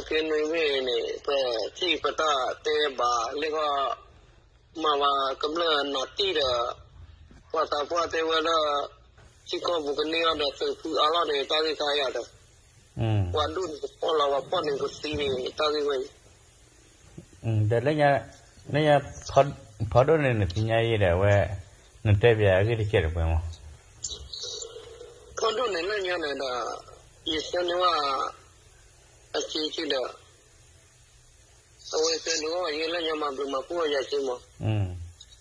က့နွံမ့ၢ်န့ၣ် ပထံၣ်ပတၢ်တဲဘၣ်လၢဃီ မၤဝဲကမျၢၢ်နးတံၢ်ဒီး ပှၤသးပှၢ်တဲဝဲလၢ ထံကီၢ်ပူၤကန့ၢ်အီၤဒီးသုးဖုအါလီၢ်န့ၣ် တၢ်ဂ့ၢ်ခါယၤဒီး ပှၤဒူၣ်န့ၣ်ကပီၢ်လီၤ ပှၤပီၢ်န့ၣ်ကသံန့ၣ် တၢ်ဂ့ၢ်ဝဲအံၤ ဒီးလၢညါ ဖီဒိၣ်န့ၣ် နသ့ၣ်ညါယဲဒီးအဝဲ နတဲဘၣ်အဂ့ၢ်တကဲးတပှဲၤမး ဖီဒိၣ်န့ၣ်လၢညါန့ၣ်ဒီး ယဆၢန့ၢ်ဝဲ အစ့က့ဒီး အဝဲသၢဒုးအိၣ်ယဲလၢညါမၤဘျုးမၤဖှိၣ်အီၤယၤစ့မး,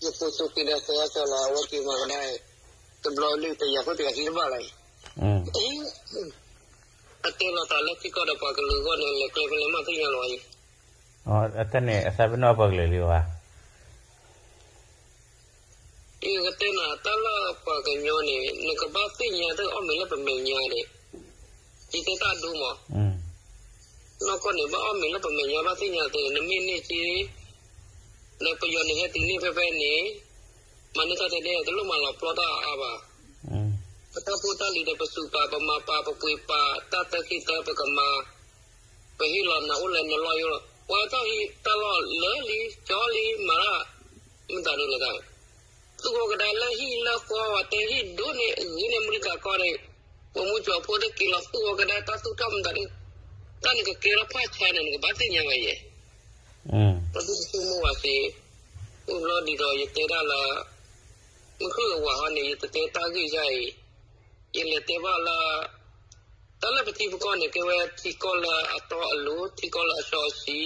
ယဖိဆိက့ဒီးသၢဂၤစၢ်လီၤ အဝဲက့ၤမၤကဒါ တဘျီလၢတယၤဖိတယၤခံတဘၣ်လီၤအံၤ, အတဲလီၤသးလၢထံကီၢ်ဒီးပှၤကလုာ်အဂီၢ်န့ၣ် လဲၤကျဲဖဲလဲၣ်မးသ့ၣ်ညါလီၤအံၤ, အတၢ်န့ၣ် အသးပ့ၤနီၣ်ပှၤကလုာ်လံဧါ ယကတဲနၤတၢ်လၢပှၤကညီန့ၣ် နကဘၣ်သ့ၣ်ညါတၢ်အီၣ်မ့ၤလၢပမဲာ်ညါန့ၣ်, ယတဲတၢ်ဒိမး, နီၢ်ကီၢ်န့ၣ် ဘၣ်အီၣ်မ့ၤလၢပမဲာ်ညါဘၣ်သ့ၣ်ညါသ့ နမ့ၢ်န့ၢ်က့ လၢပယီၤန့ၣ်ဟဲတုၤန့ၢ်ဖဲဖဲန့ၣ်, မၤန့ၢ်တၢ်တဲဒဲ တလိၣ်မၤလီၤပျီတၢ်အါအါဘၣ်, ပတၢ်ဖိတၢ်လံၤဒီးပစူးပာ် ပမၤပာ် ပပှ့ၤပာ် တၢ်သၢခံသၢပကမၤ ပဟ့ၣ်လီၤနၤအိၣ်လၢနလီၢ်ယိလီၤ ပှၤတၢ်ဟ့ၣ်တၢ်လီၢ်လၢလံ ကၠီလံ မၤတၢ် မတၤဒ်လဲၣ်တၢ်, သူၣ်ဝီကဒါလၢဟံၣ်လၢဃီဝဲတဲဟံၣ်ဒိၣ်န့ၣ် ဂ့ၤန့ၢ်အမဲရကၤကီၢ်န့ၣ်, ပှၤမူကၠီၤဖိတက့ၤလီၤသူၣ်ဝီကဒါတၢ်သူၣ်ထီၣ်မတၤဒ်, တၢ်နကကဲထီၣ်ဖးဆါန့ၣ် နကဘၣ်သ့ၣ်ညါဝဲယဲ, ပဒ်တဆိကမိၣ်ဝဲစ့, အိၣ်ဘျီဒ်သိးယတဲဒၣ်လၢ မုၢ်ဃုအဝၤဟီန့ၣ် ယတတဲတၢ်ဂ့ၢ်ယါအံၤ, ယလဲၤတဲဘၣ်လၢ တၢ်လၢပထံပကီၢ်န့ၣ် ကဲဝဲထံကီၢ်လၢအတီအလိၤ ထံကီၢ်လၢအစီ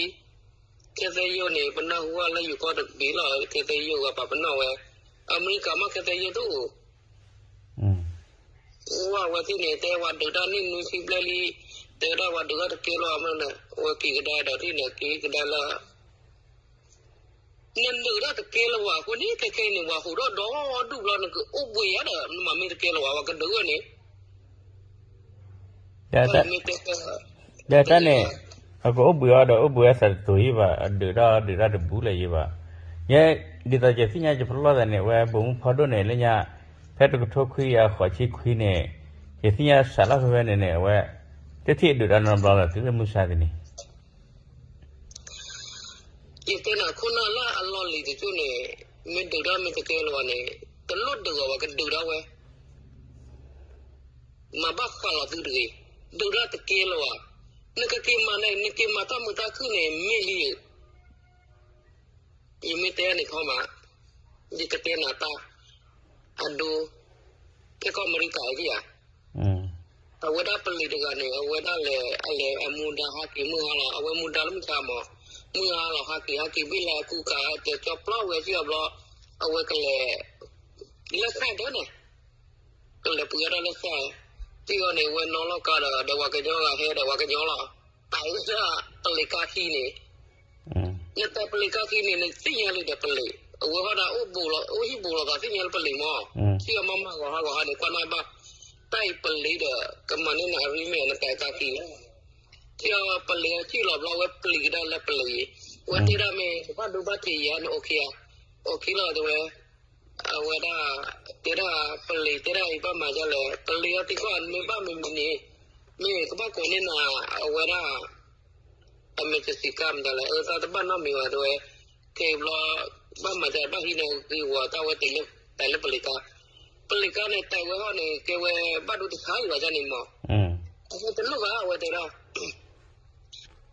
အဆှံ, ခဲသ့ယိၣ်န့ၣ် ပနၢ်ဟူဘၣ်လၢယိၤကီၢ်တဘ့ၣ်လီၤ ခဲသ့ယိၣ်ဂၤပာ်ပနီၣ်ဝဲ, အမဲရကၤမ့ၢ်ခဲသ့ယိၣ်တအိၣ်, အိၣ်ဝဲသ့ၣ်န့ၣ် တဲဝဲဒုးတၢ်န့ၢ်နွံဆံဘျဲၣ်လံ, တဲဝဲဒၣ်ဝဲဒုးတၢ်တကဲလၢၤမ့ၢ်န့ၣ် အဝဲက့ၤကဒါဒီးထံၣ်န့ၣ် က့ၤကဒါလၢ နဒုးတၢ်တကဲလၢၤဘၣ်အဃိန့ၣ် ခဲခဲအံၤန့ၣ် ပှၤဟူးထီၣ်ဒီဒူၣ်ဘျီ နကအိၣ်ဘှံးယါဒီး နမၤမ့ၢ်တကဲလၢၤဘၣ် ပှၤကဒုးဝဲန့ၣ် ဒီးတၢ်န့ၣ် အကအိၣ်ဘှံးအီၤဒီး အိၣ်ဘှံးအသးတတိၤယံာ်ဘၣ်, အဒုးတၢ်ဒုးတၢ်တဘူးလၢၤယံာ်ဘၣ်. ယဲ ဒ်သိးယသ့ၣ်ညါယပလီၢ်သးန့ၣ် အဝဲဘိးမုၢ်ဖီဒိၣ်န့ၣ် လၢညါ ဖဲတကထိခွံကယၤဃိးဆံခွံန့ၣ် ယသ့ၣ်ညါစးထီၣ်ဖဲဖဲန့ၣ်န့ၣ် အဝဲ တထံၣ်အဒုးတၢ်နီတဘျီလၢၤတုၤလၢမုၢ်ဆါတနံၤ ယတဲနၤခိၣ်နၢ်လၢအလီၢ်လံၤတကၠိၢ်န့ၣ် မ့ၢ်ဒုးတၢ်မ့ၢ်တကဲလၢၤဘၣ်န့ၣ် တလိၣ်ဒုးအီၤဘၣ် ကဒုးတၢ်ဝဲ မၤဘၣ်ဃးလီၤသုတဂ့ၤ, ဒုးတၢ်တကဲလၢၤဘၣ်, နကက့ၤမၤန့ၣ် နက့ၤမၤတၢ်မုာ်တၢ်ခုၣ်န့ၣ် မ့ၢ်လံဧၢ ယမ့ၢ်တဲန့ၣ်ထီမး, ယကတဲနၤတၢ်, အဒိ, ခဲကီၢ်အမဲရကၤအံၤဧါ, အဝဲဒၣ်ပလံၤတဂၤန့ၣ် အဝဲဒၣ်လဲၤ အလဲၤအမူဒါဟးက့ၤမုၢ်ဟါလီၤ, အဝဲမူဒါလၢမုၢ်ဆါမး, မုၢ်ဟါလီၤဟးက့ၤ ဟးက့ၤဘ့ၣ်လၢအကူကၤ တဲကၠီပျီဝဲကံအဘျီ, အဝဲကလဲၤ လၢစဲၣ်ဒၢန့ၣ် ကလဲၤပှ့ၤအီၣ်တၢ်လၢစဲၣ်, တံၢ်အီၤန့ၣ် ဝဲနီၣ်လီၢ်ကါဒီး ဒီးပှၤကညီဂၤဟဲဒီးပှၤကညီလီၤ, တၢ်ဝဲဒၣ်ပလံၤကါခံန့ၣ်, နတဲပလံၤကါခံန့ၣ် နသ့ၣ်ညါလံဒီးပလံၤ, အဝဲဟီဒၣ်အိၣ်ဘူးလီၤ အိၣ်ဟံၣ်ဘူးလီၤသးသ့ၣ်ညါလၢပလံၤမး, ထံၣ်အီၤမးမးဂီၤဟါဂီၤဟါန့ၣ် ကွၢ်နၢ်ဘၣ်, တၢ်အံၤပလံၤဒီး ကမၤန့ၢ်နၤအရံမ့ၢ်နတဲကါခံ, ထံၣ်အီၤပလံၤထံၣ်လီၤဘျီဝဲပျံၤကဒါလၢပလံၤ, ဝဲတဲဒၣ်မ့ၢ် ကဘၣ်ဒိဘၣ်ထံးယၤန့ၣ် အိၣ်ခံဧါ, အိၣ်ခံလီၤတဲဝဲ အဝဲဒၣ် တဲဒၣ်ပလံၤ တဲဒၣ်အံၤဘၣ်မၤဒ်လဲၣ် ပလံၤအီၤသံကွၢ်မ့ၢ်ဘၣ်မံၤမံၤန့ၣ်, မ့ၢ်ကဘၣ်ကိးန့ၢ်နၤ အဝဲဒၣ် အမဲာ်တဆံးကါမတၤလဲၣ် အသးတဘၣ်နီတမံၤဘၣ်တဲဝဲ, ခဲအံၤဘျီ ဘၣ်မၤဒ်လဲၣ် ဘၣ်ဟံးန့ၢ်ဂ့ၤဂီၤတၢ်ဝဲတ့ၢ်လၢ တၢ်လၢပလံၤကါ, ပလံၤကါန့ၣ် တၢ်ဝဲဟီန့ၣ် ကဲဝဲဘၣ်ဒိတဆါအံၤဘၣ်န့ၣ်မး, အဝဲတလိၣ်ဘၣ် အဝဲတဲဒၣ်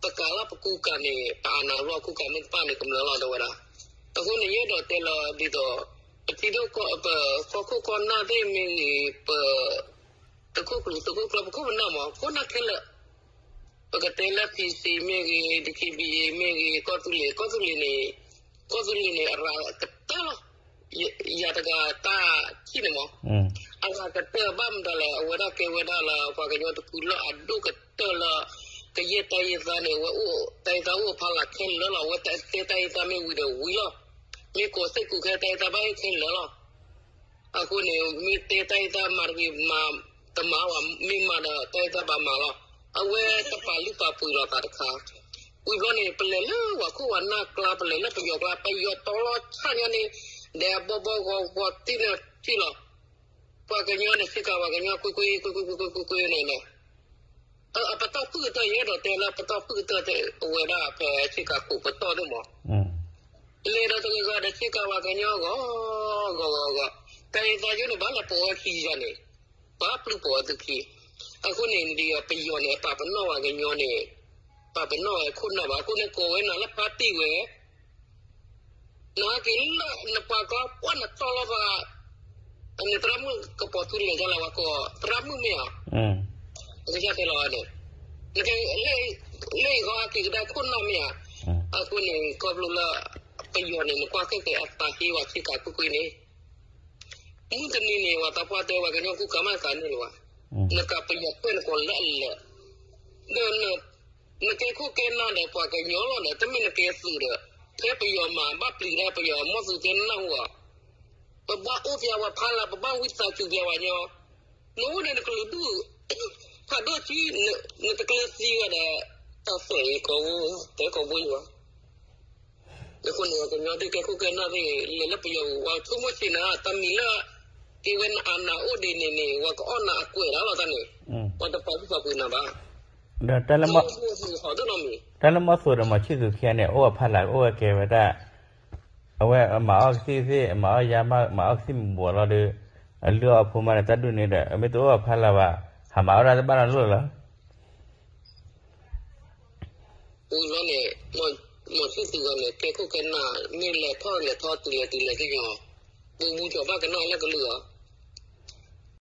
ပကးလီၤပကူကၤန့ၣ် ပအနၢ်လီၤကူကၤမ့ၢ်တပၣ်န့ၣ် ကမျၢၢ်လီၤတဲဝဲဒၣ်, အဃိန့ၣ် ယအဲၣ်ဒိးတဲလီၤဒ်သိး ပထံဒိၣ်ကီၢ် ပကီၢ်ခိၣ်ကီၢ်နၢ်သ့ၣ်မ့ၢ်ဂ့ၤ ပ သုးခိၣ်ကျၢၢ် သုးခိၣ်ကျၢၢ် ပခိၣ်ပနၢ်မး ခိၣ်နၢ်ခဲလၢာ်, ပကတဲလၢ PC မ့ၢ်ဂ့ၤ DKBA မ့ၢ်ဂ့ၤ ကီၢ်သူလ့ၤ ကီၢ်သူလ့ၤန့ၣ် ကီၢ်သူလ့ၤန့ၣ် အရၤကတၢၢ်လီၤ ယၤတဂၤတၢ်ထံၣ်န့ၣ်မး, အရၤကတၢၢ်ဘၣ်မတၤလဲၣ် အဝဲဒၣ်ကဲဝဲဒၣ်လၢ ပှၤကညီတဖုလၢအဒိၣ်ကတၢၢ်လၢ ကယဲၢ်တၢ်ယဲၢ်သးန့ၣ် အဝဲအိၣ်တၢ်ယဲၢ်သးအိၣ်အဖီလာ်ခဲလၢာ်လီၤ. အဝဲတဲတၢ်ယဲၢ်သးမ့ၢ်ဝံၤဒီးဝံၤလီၤ. မ့ၢ်ကိးသ့ၣ်ကူးခဲတၢ်ယဲၢ်သးဘၣ်ဟ့ၣ်ခဲလၢာ်လီၤ. အဃိန့ၣ် မ့ၢ်တဲတၢ်ယဲၢ်သးမၤတဂ့ၤ မၤတမၤဘၣ် မ့ၢ်မၤဒီးတၢ်ယဲၢ်သးဘၣ်မၤလီၤ. အဝဲတပာ်လုၢ်ပာ်ပှ့ၤလီၤသးတခါ ဝံၤဘျီန့ၣ် ပလဲၤလၢပှၤခိၣ်ပှၤနၢ်ကျါ ပလဲၤလၢပယီၤကျါပယီၤတီလီၤဆၣ်ညါန့ၣ် ဒီးအဘီဘီဂီၤဂီၤတ့ၢ်န့ၣ်ထံၣ်လီၤ. ပှၤကညီန့ၣ် စ့ၢ်ကီးပှၤကညီကွ့ကွ့ကွ့ကွ့ကွ့ကွ့ကွ့န့ၣ် အပတီၢ်ဖုၣ်ကတၢၢ် ယအဲၣ်ဒိးတဲလၢပတီၢ်ဖုၣ်ကတၢၢ် အဝဲဒၣ်ဖဲဆ့ကၤခိၣ်ပတီၢ်န့ၣ်မး, လဲၤဒီးတဂၤဂၤဒီးဆ့ကၤဝဲကညီဂီၤဂီၤဂီၤဂီၤ, တၢ်အံၤသးယိန့ၣ် ဘၣ်လီၤပိာ်ဝဲခံယၤန့ၣ်, ဘၣ်ပျုၢ်ပိာ်ဝဲသုခံ, အဃိန့ၣ်ဒ်ပယီၤန့ၣ် အပာ်ပနီၣ်ဝဲကညီန့ၣ်, ပာ်ပနီၣ်ဝဲခိၣ်နၢ်ဘၣ် အဃိန့ၣ် ကိးဝဲနၤလၢဖါတံၢ်ဝဲ နဟဲက့ၤလၢနပှၤကီၢ်ပှၢ်နတီၢ်လီၤသး, အန့ၣ်သရၣ်မုၣ်ကပိာ်ထူလဲၤကလၤဝဲကိးသရၣ်မုၣ်မ့ၢ်ဧါ, ကစၢ်တဲလီၤန့ၣ်, နက လၢယဂီၢ်ဟဲက့ၤကဒါခိၣ်နၢ်မ့ၢ်ဧါ, အဃိန့ၣ် ခီဖျိလၢ ပယီၤန့ၣ် နကွၢ်ခဲကဲအသးဟ့ဝဲဆ့ကၤကွ့ၢ်ကွ့ၢ်န့ၣ်, မုၢ်တနံၤန့ၣ် ပှၤသးပှၢ်တဲဝဲကညီကူကၤမးကၤန့ၣ်လီၤဘၣ်, နကးပယီၤကွဲၢ်နကိးလၢအလဲၤ, ဒီး နကဲခိၣ်ကဲနၢ်ဒီးပှၤကညီလီၤဒီး တမ့ၢ်နကဲသုးဒီး, ဖဲပယီၤမၤဘၣ်ပျံၤဒၣ်ပယီၤမီၢ်သုးကဲနၢ်ဟူဧါ, ပဘၣ်အိၣ်ပျဲဝဲဖးလၢ ပဘၣ်ဝံသးစူၤပျဲဝဲညီ, နအိၣ်ဒီးနကလုာ်ဒူၣ် ဖးဒိၣ်ကံ, နတကျၢၤသံဝဲဒီး, တၢ်သွဲၣ်အံၤကီၢ်, တဲကီၢ်ဘိယံၤဘၣ် အဃိန့ၣ် ကညီဒုးကဲခိၣ်ကဲနၢ်သ့ၣ် လဲၤလၢပယီၤပူၤ ပှၤဆိကမိၣ်ဆ့ၣ်နီၤ တၢ်မံၤလၢ က့ၤဝဲနအနၢ်အိၣ်ဒ်န့ၣ်န့ၣ် ပှၤကအီၣ်နၤအကွဲးဒၣ်လီၤတၢ်န့ၣ်, ပှၤတပာ်ဂံၢ်ပာ်ဘါနၤဘၣ်, ဒီးတၢ်လၢမီၢ်သိးဒီးမီၤဆံၣ်သူၤခံဂၤန့ၣ် အိၣ်အဖီလာ် အိၣ်ဝဲကဲဝဲဒၣ်, အဝဲမၤအီၣ်ကသံၣ်ကသ့ၣ် မၤအီၣ်ယါမး မၤအီၣ်ကသံၣ်မူၤဘှီးလီၤဒီး, အလုၢ်အီၣ်အဖိမးန့ၣ် တၢ်ဒူၣ်န့ၣ်ဒီး အမ့ၢ်တအိၣ်အဖီလာ်ဘၣ်, ဟးမၤအီၣ်ဒၣ်တဘၣ်နီတလိၣ်လီၤ ပူၤလီၤန့ၣ်, မီၤဆံၣ်သူၤဂၤန့ၣ် ကဲခိၣ်ကဲနၢ် မ့ၢ်လဲၤထီၣ်လဲၤထီတုၤလဲၤတုၤလဲၤသ့ၣ်ညါ, ပူၤမူကီၤဘၣ်ကနၣ်လၢကလုၢ်အီၤ,